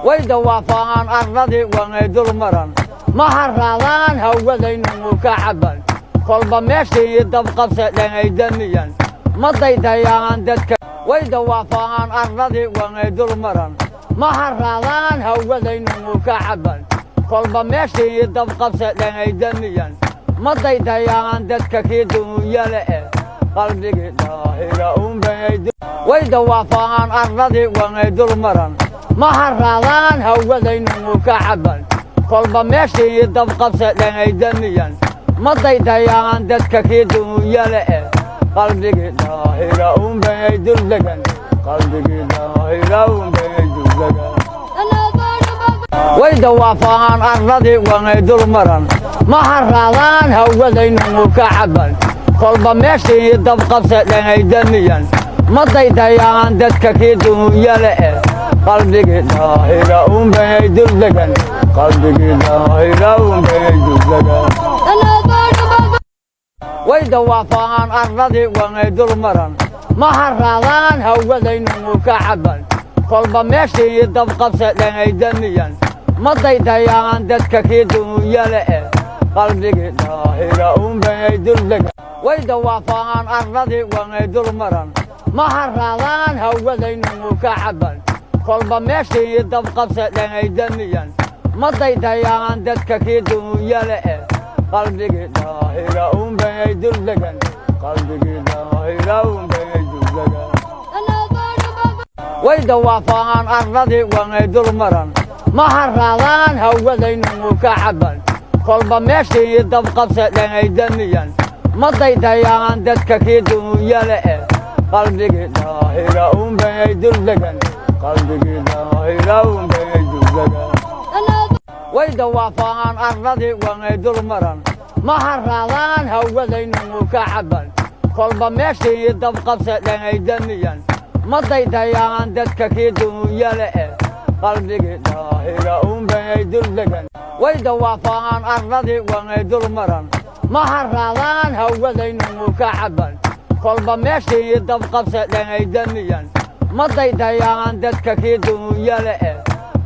Way dawaafaan arladii wanay dul maran, ma haraadaan hawadaynugu ka caban. Kolba meeshii dabqabsadhan ay damiyan, ma daydayaan dadka. Way dawaafaan arladii wanay dul maran, ma haraadaan hawadaynugu ka caban. Kolba meeshii dabqabsadhan ay damiyan, ma daydayaan dadka kii duunyale eh qalbigii daahira unbay. Way dawaafaan arladii wanay dul maran, ma haraadaan hawadaynugu ka caban. Kolba meeshii dabqabsadhan ay damiyan, ma daydayaan dadka kii duunyale eh qalbigii daahira unbay duldegan, qalbigii daahira unbay duldegan. Way dawaafaan arladii wanay dul maran, ma haraadaan hawadaynugu ka caban. Kolba meeshii dabqabsadhan ay damiyan, ma daydayaan dadka kii duunyale eh qalbigii daahira unbay duldegan, qalbigii daahira unbay duldegan. Way dawaafaan arladii wanay dul maran, ma haraadaan hawadaynugu ka caban. Kolba meeshii dabqabsadhan ay damiyan, ma daydayaan dadka kii duunyale eh qalbigii daahira unbay duldegan. Way dawaafaan arladii wanay dul maran, ma haraadaan hawadaynugu ka caban. Kolba meeshii dabqabsadhan ay damiyan, ma daydayaan dadka kii duunyale eh qalbigii daahira unbay duldegan, qalbigii daahira unbay duldegan. Way dawaafaan arladii wanay dul maran, ma haraadaan hawadaynugu ka caban. Kolba meeshii dabqabsadhan ay damiyan, ma daydayaan dadka kii duunyale eh qalbigii daahira unbay duldegan, qalbigii daahira unbay duldegan. Way dawaafaan arladii wanay dul maran, ma haraadaan hawadaynugu ka caban. Kolba meeshii dabqabsadhan ay damiyan, ma daydayaan dadka kii duunyale eh qalbigii daahira unbay duldegan. Way dawaafaan arladii wanay dul maran, ma haraadaan hawadaynugu ka caban. Kolba meeshii dabqabsadhan ay damiyan, ma daydayaan dadka kii duunyale eh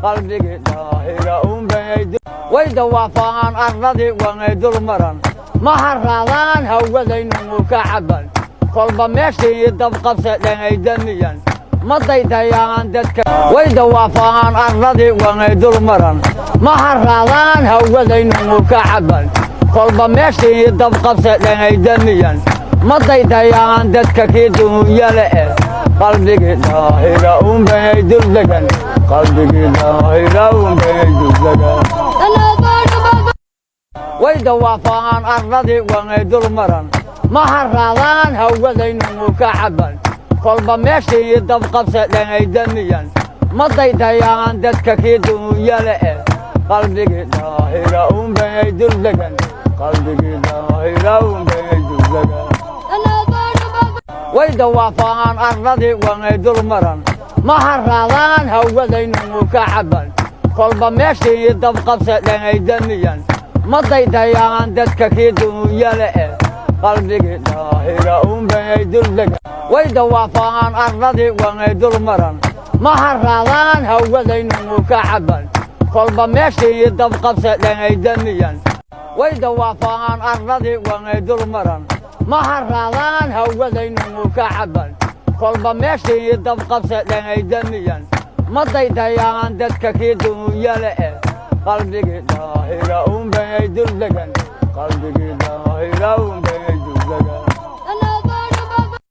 qalbigii daahira unbay. Way dawaafaan arladii wanay dul maran, ma haraadaan hawadaynugu ka caban. Kolba meeshii dabqabsadhan ay damiyan, ma daydayaan dadka. Way dawaafaan arladii wanay dul maran, ma haraadaan hawadaynugu ka caban. Kolba meeshii dabqabsadhan ay damiyan, ma daydayaan dadka kii duunyale eh qalbigii daahira unbay duldegan, qalbigii daahira unbay duldegan. Way dawaafaan arladii wanay dul maran, ma haraadaan hawadaynugu ka caban. Kolba meeshii dabqabsadhan ay damiyan, ma daydayaan dadka kii duunyale eh qalbigii daahira unbay duldegan, qalbigii daahira unbay duldegan. Way dawaafaan arladii wanay dul maran, ma haraadaan hawadaynugu ka caban. Kolba meeshii dabqabsadhan ay damiyan, ma daydayaan dadka kii duunyale eh qalbigii daahira unbay duldegan. Way dawaafaan arladii wanay dul maran, ma haraadaan hawadaynugu ka caban. Kolba meeshii dabqabsadhan ay damiyan. Way dawaafaan arladii wanay dul maran, ma haraadaan hawadaynugu ka caban. Kolba meeshii dabqabsadhan ay damiyan, ma daydayaan dadka kii duunyale eh qalbigii daahira unbay duldegan, qalbigii daahira unbay.